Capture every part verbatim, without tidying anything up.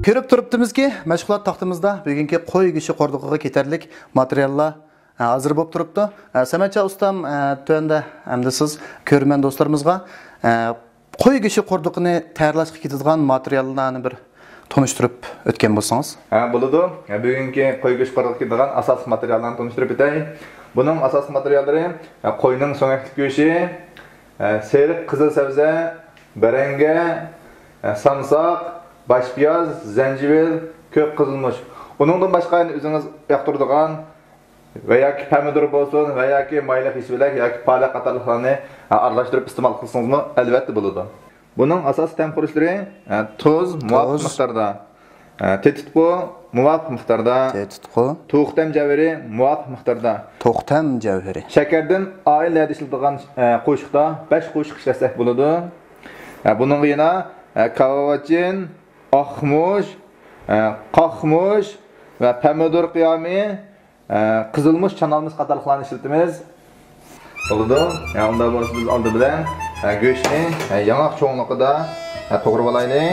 كۆرۈپ تۇرۇپتىمىزكى، مەشغۇلات تاختىمىزدا بۈگۈنكى قوي گۆشى قوردۇقىغا كېتەرلىك ماتېرىياللار، ھە، ھازىر بولۇپ تۇرۇپتۇ. ھە، سەمەتجان ئۇستام، ھە، تۆۋەندە ئەمدى سىز كۆرۈرمەن دوستلىرىمىزغا، ھە، قوي گۆشى قوردۇقىنى تەييارلاشقا كېتىدىغان ماتېرىياللارنى بىر تونۇشتۇرۇپ ئۆتكەن بولسىڭىز. ھە، بولىدۇ. ھە، بۈگۈنكى قوي گۆشى قوردۇقىغا كېتىدىغان ئاساسلىق ماتېرىياللارنى تونۇشتۇرۇپ ئۆتەي. بۇنىڭ ئاساسلىق ماتېرىياللىرى، ھە، قوينىڭ سۆڭەكلىك گۆشى، ھە، سېرىق قىزىل سەۋزە، بەرەڭگە، ھە، سامساق، باش پىياز، زەنجىۋىل، كۆك قىزىلمۇچ. ئۇنىڭدىن باشقا يەنە ئۆزىڭىز ياقتۇرىدىغان ۋە ياكى پەمىدۇر بولسۇن ۋە ياكى مايلىق يېشىلەك ياكى پالە قاتارلىقلارنى، ھە، ئارىلاشتۇرۇپ ئىستېمال قىلسىڭىزمۇ ئەلۋەتتە بولىدۇ. بۇنىڭ ئاساسىي تەم خۇرۇچلىرى، ھە، تۇز مۇۋاپىق تۇز. مىقداردا، ھە، تېتىتقۇ مۇۋاپىق مىقداردا، تېتىتقۇ. تۇخۇم جەۋھىرى مۇۋاپىق مىقداردا. تۇخۇم جەۋھىرى. شەكەردىن ئائىلىلەردە ئىشلىتىدىغان، ھە، قوشۇقتا بەش قوشۇق ئىشلەتسەك بولىدۇ. ھە، بۇنىڭغا يەنە، ھە، كاۋاۋاچىن، ئاقمۇچ، ھە، قاقمۇچ ۋە پەمىدۇر قىيامى، ئە، قىزىلمۇچ، چانالمىچ قاتارلىقلارنى ئىشلىتىمىز. بولىدۇ. يا، ئۇنداق بولسا بىز ئالدى بىلەن، ئە، گۆشنى، ئە، ياڭاق چوڭلۇقىدا، ئە، توغرىۋالايلى.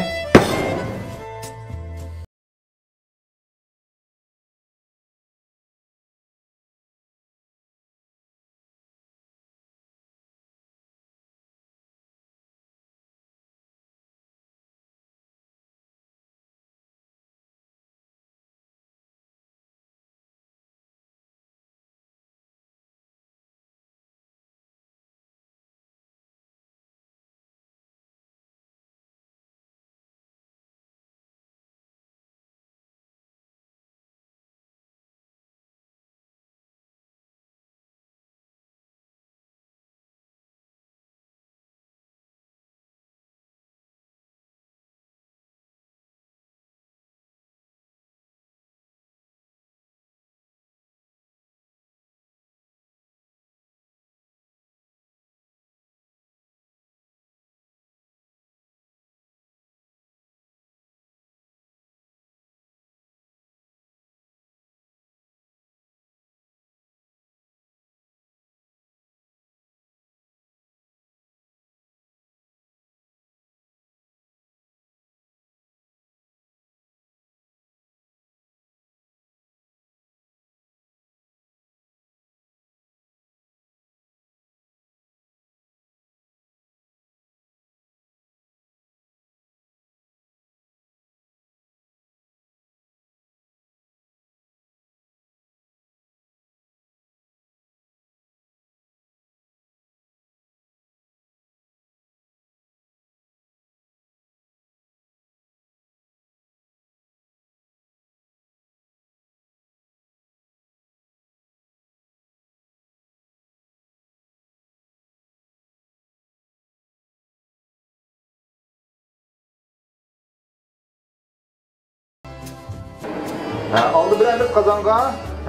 ھە، ئالدى بىلەن بىز قازانغا،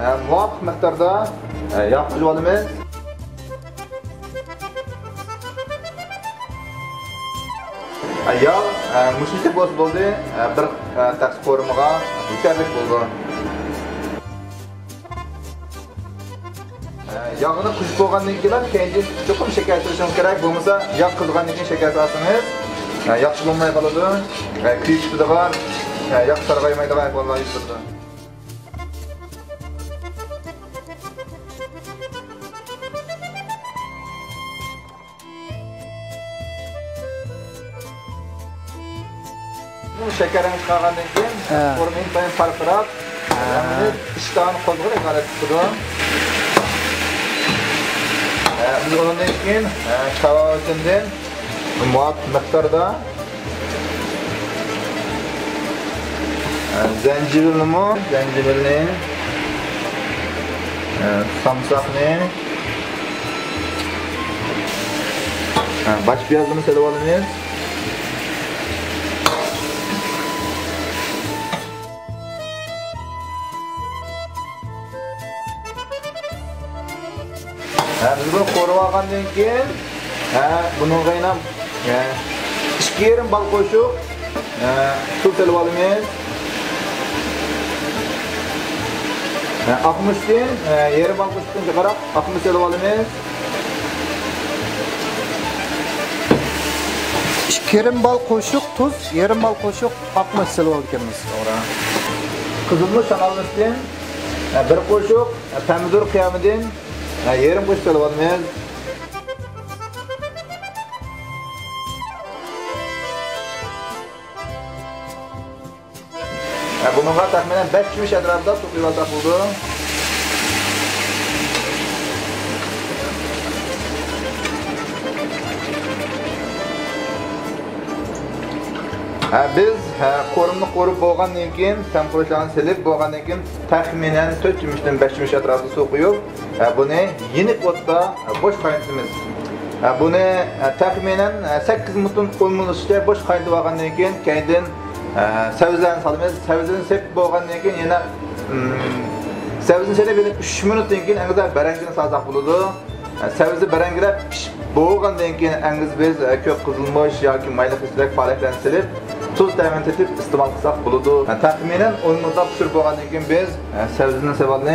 ھە، مۇۋاپىق مىقداردا، ھە، ياغ قۇيۇۋالىمىز. ھە، ياغ، ھە، مۇشۇنچىلىك بولسا بولدى. ھە، بىر، ھە، تەخسە قورۇمىغا يېتەرلىك بولىدۇ. ياغنى قۇيۇپ بولغاندىن كېيىن كەينىدىن چوقۇم شېكەر سېلىشىڭىز كېرەك، بولمىسا ياغ قىزغاندىن كېيىن شېكەر سالسىڭىز ياخشى بولماي قالىدۇ. كۆيۈپ كېتىدىغان، ياغ سارغايمايدىغان ئەھۋاللار يۈز بېرىدۇ. بۇ شېكەرنى چىقارغاندىن كېيىن، ھە، قورۇما ئىنتايىن پارقىراپ، ھە، رەڭگىنى ئىشتىھانى قوزغىغان ھالەتتە چىقىدۇ. ھە، بىز ئۇنىڭدىن كېيىن، ھە، كاۋاۋىچىندىن مۇۋاپىق مىقداردا، ھە، زەنجىۋىلنىمۇ، زەنجىۋىلنى، ھە، سامساقنى، ھە، باش پىيازنىمۇ سېلىۋالىمىز. ھە، بىز بۇنى قورۇۋالغاندىن كېيىن، ھە، بۇنىڭغا يەنە، ھە، ئىككى يېرىم بال قوشۇق، ھە، سۇ سېلىۋالىمىز. ھە، ئاقمۇچتىن، ھە، يېرىم بال قوشۇقتىن جىقراق ئاقمۇچ سېلىۋالىمىز. يېرىم بال قوشۇق تۇز، يېرىم بال قوشۇق ئاق ماش سېلىۋالىدىكەنمىز. توغرا. قىزىلمۇچ سانالمىسىدىن، ھە، بىر قوشۇق، ھە، پەمىدۇر قىيامىدىن، ھە، يېرىم قوشۇق سېلىۋالىمىز. ھە، بۇنىڭغا تەخمىنەن بەش چۆمۈچ ئەتراپىدا سۇ قۇيۇۋالساق بولىدۇ. ھە، بىز، ھە، قورۇمىنى قورۇپ بولغاندىن كېيىن، سەم خۇرۇچلارنى سېلىپ بولغاندىن كېيىن، تەخمىنەن تۆت چۆمۈچتىن بەش چۆمۈچ ئەتراپىدا سۇ قۇيۇپ، ھە، بۇنى يېنىك ئوتتا، ھە، بوش قاينىتىمىز. ھە، بۇنى، ھە، تەخمىنەن، ھە، سەككىز مىنۇتتىن ئون مىنۇتقىچە بوش قاينىتىپ ئالغاندىن كېيىن، كەينىدىن، ھە، سەۋزىلەرنى سالىمىز. سەۋزىنى سېپىپ بولغاندىن كېيىن يەنە، ئىم، سەۋزىنى سېلىپ يەنە ئۈچ مىنۇتتىن كېيىن ئەڭگىزە بەرەڭگىنى سالساق بولىدۇ. سەۋزە بەرەڭگىلەپ پىشىپ بولغاندىن كېيىن، ئەڭگىز بىز، ئە، كۆك قىزىلمۇچ ياكى مايلىق ئىچىدەك پالەكلەرنى سېلىپ، تۇز تەمىنى تېتىپ ئىستېمال قىلساق بولىدۇ. تەخمىنەن ئون مىنۇتلاپ پىشۇرۇپ بولغاندىن كېيىن بىز، ئە، سەۋزىنى سېلىۋالدى.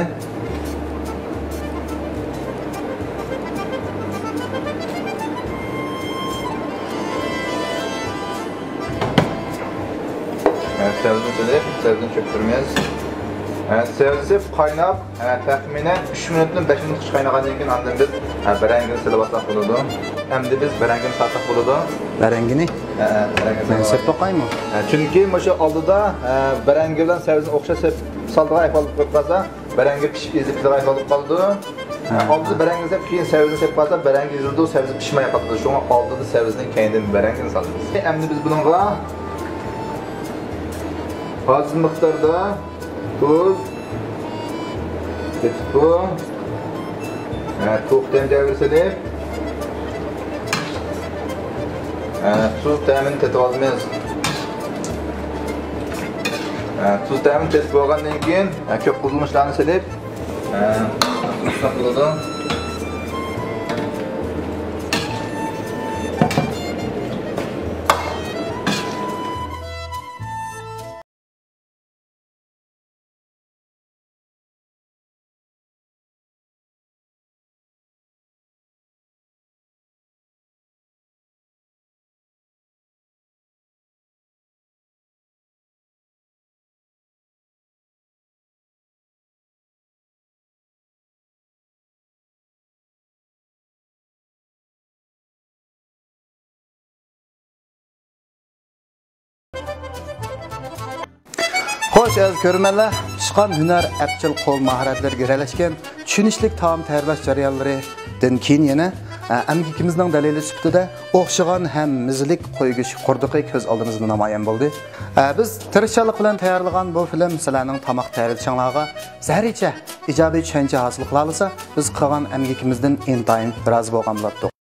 ئە، سەۋزىنى سېلىپ، سەۋزىنى چۆكتۈرىمىز. ئە، سەۋزىسى قايناپ، ھە، تەخمىنەن ئۈچ مىنۇتتىن بەش مىنۇتقىچە قاينىغاندىن كېيىن ئاندىن بىز، ھە، بەرەڭگىنى سېلىۋالساق بولىدۇ. ئەمدى بىز بەرەڭگىنى سالساق بولىدۇ. بەرەڭگىنى؟ ھە، ھە، بەرەڭگىنى مەن سېلىپ باقايمۇ؟ ھە، چۈنكى مۇشۇ ئالدىدا، ھە، بەرەڭگى بىلەن سەۋزىنى ئوخشاش سېلىپ سالىدىغان ئەھۋال بولۇپ قالسا، بەرەڭگى پىشىپ ئېزىپ كېتىدىغان ئەھۋال بولۇپ قالىدۇ. ھە، ھە. ئالدىدا بەرەڭگىنى سېلىپ، كېيىن سەۋزىنى سېلىپ قالسا، بەرەڭگى ئېزىلىدۇ، سەۋزە پىشماي قالىدۇ. شۇڭا ئالدىدا سەۋزىنى، كەينىدىن بەرەڭگىنى سالىمىز. ئەمدى بىز بۇنىڭغا ئاز مىقداردا تۇز، تېتىتقۇ، ھە، توخۇ تەمچەك بىر سېلىپ، ھە، تۇز تەمىنى تېتىۋالىمىز. ھە، تۇز تەمىنى تېتىپ بولغاندىن كېيىن، ھە، كۆك قىزىلمۇچلارنى سېلىپ، ھە، بولىدۇ. خوش، ئەزىز كۆرۈرمەنلەر، پىشقان ھۈنەر، ئەپچىل قول ماھارەتلىرى گىرەلەشكەن چۈشىنىشلىك تائام تەييارلاش جەريانلىرىدىن كېيىن يەنە، ئە، ئەمگىكىمىزنىڭ دەلىلى سۈپىتىدە ئوخشىغان ھەم مېزىلىك قوي گۆشى قوردۇقى كۆز ئالدىمىزدا نامايان بولدى. ئە، بىز تىرىشچانلىق بىلەن تەييارلىغان بۇ فىلىم سىلەرنىڭ تاماق تەرىتىشىڭلارغا زەررىچە ئىجابىي چۈشەنچە ھاسىل قىلالىسا، بىز قىلغان ئەمگىكىمىزدىن ئىنتايىن رازى بولغان بولاتتۇق.